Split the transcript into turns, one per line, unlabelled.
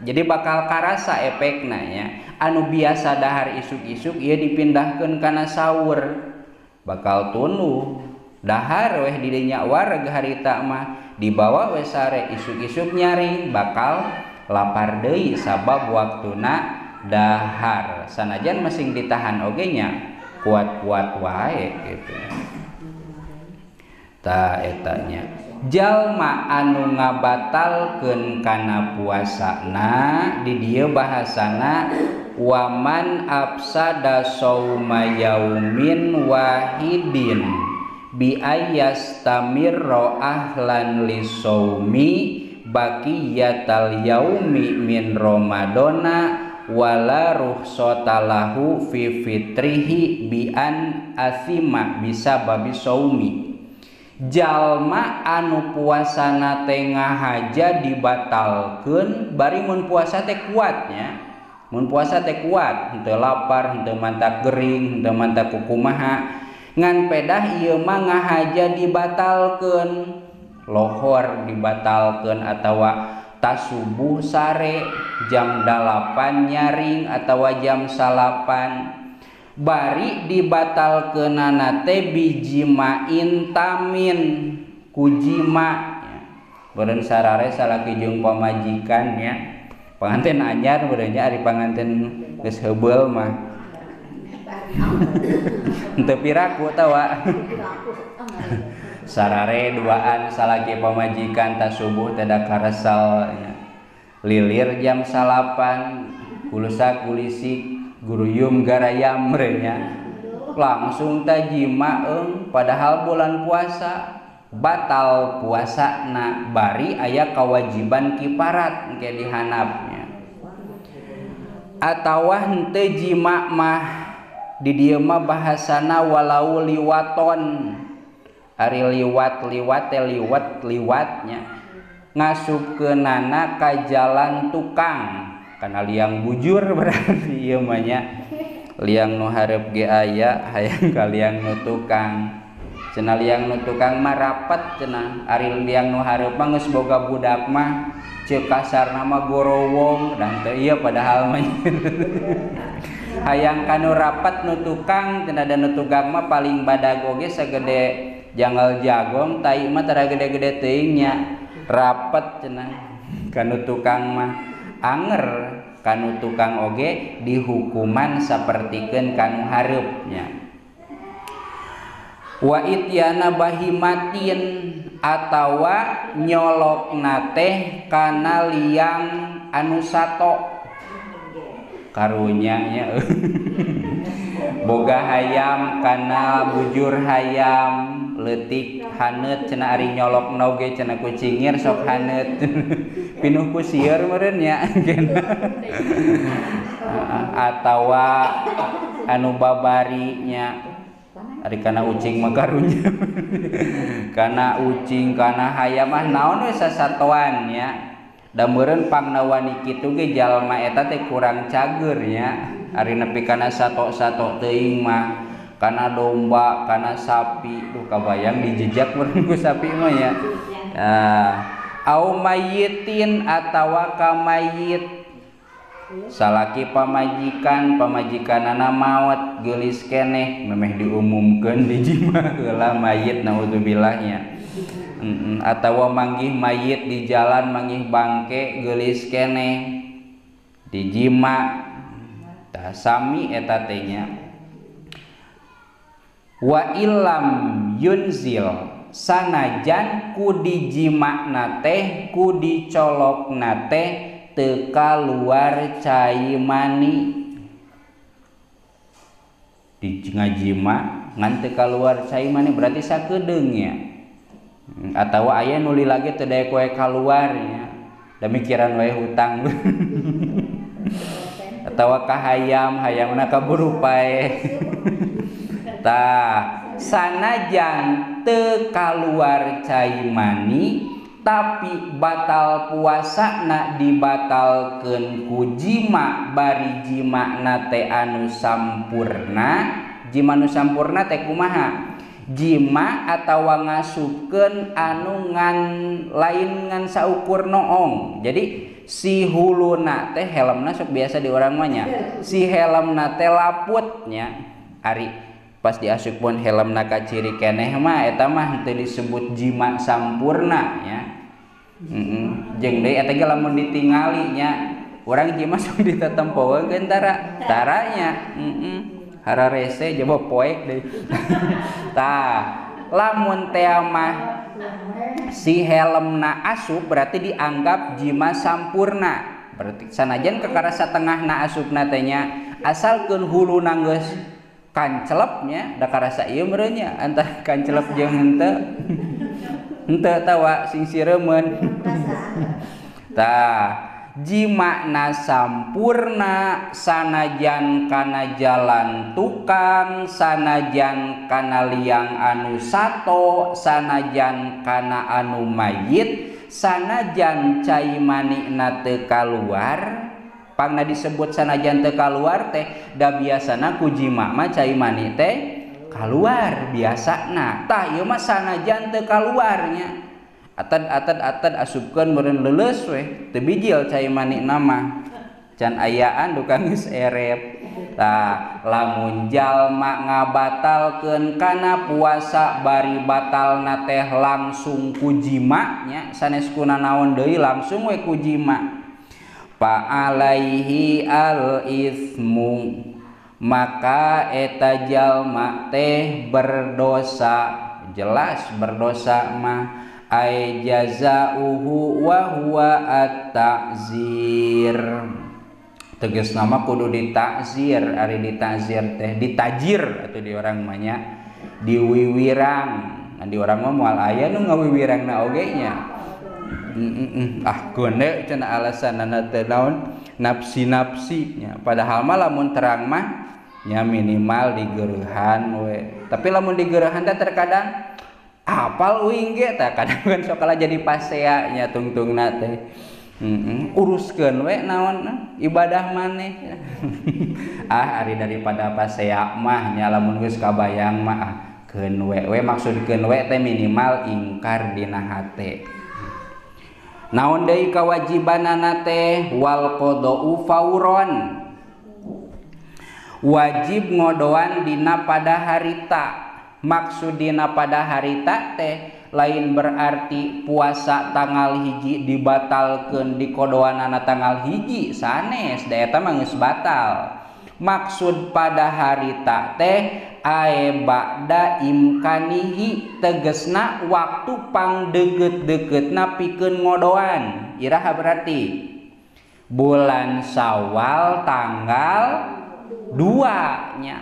Jadi bakal karasa efekna nya. Anu biasa dahar isuk-isuk ieu dipindahkeun kana sahur. Bakal tunduh dahar weh di dinya wareg harita mah dibawa we sare isuk-isuk nyaring bakal lapar deui sabab waktuna dahar. Sanajan masing ditahan oge nya kuat-kuat wae gitu. Ta eta nya. Jalma anu ngabatalkeun kana puasana di dieu bahasana waman afsada sauma yaumin wahidin bi ayyastamirra ahlan lisaumi baqiyatal yaumi min ramadana wala rukhsata lahu fi fitrihi bi an athima bisababi saumi. Jalma anu puasana teh ngahaja dibatalkeun bari mun puasa teh kuatnya, mun puasa teh kuat henteu lapar, henteu mantak gering, henteu mantak kukumaha, ngan pedah ieu mah ngahaja dibatalkeun, lohor dibatalkeun atawa tasubuh sare jam 8 nyaring atawa jam 9 bari dibatalkeunana teh bijimain tamin kujima beureun sarare salaki jeung pamajikan nya panganten anyar beureun nya ari panganten geus heubeul mah henteu piraku tawa sarare duaan salaki pamajikan ta subuh teh da karesel nya lilir jam 9 kulusa kulisik guruyum garayam nya langsung tajima padahal bulan puasa batal puasa na bari aya kewajiban kiparat engke dihanapnya atawa henteu jima mah di dieu mah bahasana walau liwaton ari liwat-liwat teh liwat liwatnya ngasupkeunana ka jalan tukang kana liang bujur berarti ieu mah nya liang nu hareup ge aya hayang ka liang nu tukang cenah liang nu tukang mah rapat cenah ari liang nu hareup mah geus boga budak mah ceuk kasarna mah gorowong dan teu ieu padahal mah hayang ka nu rapat nu tukang cenah da nu tukang mah paling badag oge sagede janggal jagong tai mah tara gede-gede teuing nya rapat cenah ka nu tukang mah anger kanu tukang oge dihukuman sapertikeun kanu hareupnya. Wa ityana bahimatin atawa nyolokna teh kana liang anu sato karunya nya boga hayam kana bujur hayam leutik haneut cenah ari nyolokna oge cenah ku cingir sok haneut pinuh ku sieur meureun nya atawa anu babari nya ari kana ucing mah karunya kana ucing kana hayam mah naon we sasatoan nya da meureun pangna wani kitu ge jalma eta teh kurang cager nya ari nepi kana sato-sato teuing mah kana domba, kana sapi, duh kabayang dijejak meureun ku sapi mah ya. Au mayitin atawa ka mayit salaki pamajikan, pamajikanana maot geulis keneh memeh diumumkeun dijima heula mayit naudzubillah nya. Atawa manggih mayit di jalan manggih bangke geulis keneh dijima tah sami eta teh nya. Wa illam yunzil sanajan ku dijimakna teh ku dicolokna teh teu kaluar cai mani di ngajima ngan teu kaluar cai mani berarti sakedeung nya atawa aya nu lila ge teu daek we kaluar nya da mikiran we hutang atawa ka hayam hayamna kaburu pae. Tah sanajan teu kaluar cai mani tapi batal puasana dibatalkeun ku jima bari jimana teh anu sampurna. Jima nu sampurna teh kumaha? Jima atawa ngasupkeun anu ngan lain ngan saukur noong. Jadi si huluna teh helmna sok biasa di urang mah nya si helmna teh laput nya ari pas diasupkeun helmna ka ciri keneh mah eta mah henteu disebut jima sampurna nya. Jeung deui eta ge lamun ditingali nya urang jima sok ditetempoeun tara taranya hararese jaba poek deui. Tah lamun teh mah si helmna asup berarti dianggap jima sampurna berarti sanajan kakara satengahna asupna teh nya asalkeun huluna geus kancelepnya da karasa ieu meureun nya antara kancelep jeung henteu henteu tawa sing sireumeun. Tah jimakna sampurna sanajan kana jalan tukang sanajan kana liang anu sato sanajan kana anu mayit sanajan cai manikna teu kaluar pangna disebut sanajan teu kaluar teh da biasana ku jima mah cai mani teh kaluar biasana tah ieu mah sanajan teu kaluarnya atad atad atad asupkeun meureun leuleus weh teu bijil cai manikna mah can ayaan duka geus erep. Tah lamun jalma ngabatalkeun kana puasa bari batalna teh langsung ku jima nya sanes kuna naon deui langsung we ku jima fa alaihi al ismu maka eta jalma teh berdosa jelas berdosa mah ay jazauhu wa huwa at-ta'zir tegas nama kudu ditakzir ari ditakzir teh ditajir atau di orang mah nya diwiwirang nah, di orang mah moal aya nu ngawiwirangna oge nya. Ah gone cenah alasanana teh naon nafsi-nafsi nya padahal mah lamun terang mah nya minimal digereuhan we tapi lamun digereuhan teh terkadang apal uing ge tah kadang kan sok kalah jadi pasea nya tungtungna teh. Uruskeun we naon ibadah maneh. Ah ari daripada pasea mah nya lamun geus kabayang mah ah keun we we maksud keun we teh minimal ingkar dina hate. Naon deui kawajibanana teh wal qada'u fauron wajib ngodoan dina pada harita. Maksud dina pada harita teh lain berarti puasa tanggal hiji dibatalkeun dikodoanana tanggal hiji sanes da eta mah geus batal. Maksud pada harita teh ae ba'da imkanihi tegesna waktu pangdeukeut-deukeutna pikeun ngodoan. Iraha berarti bulan Syawal tanggal 2 nya.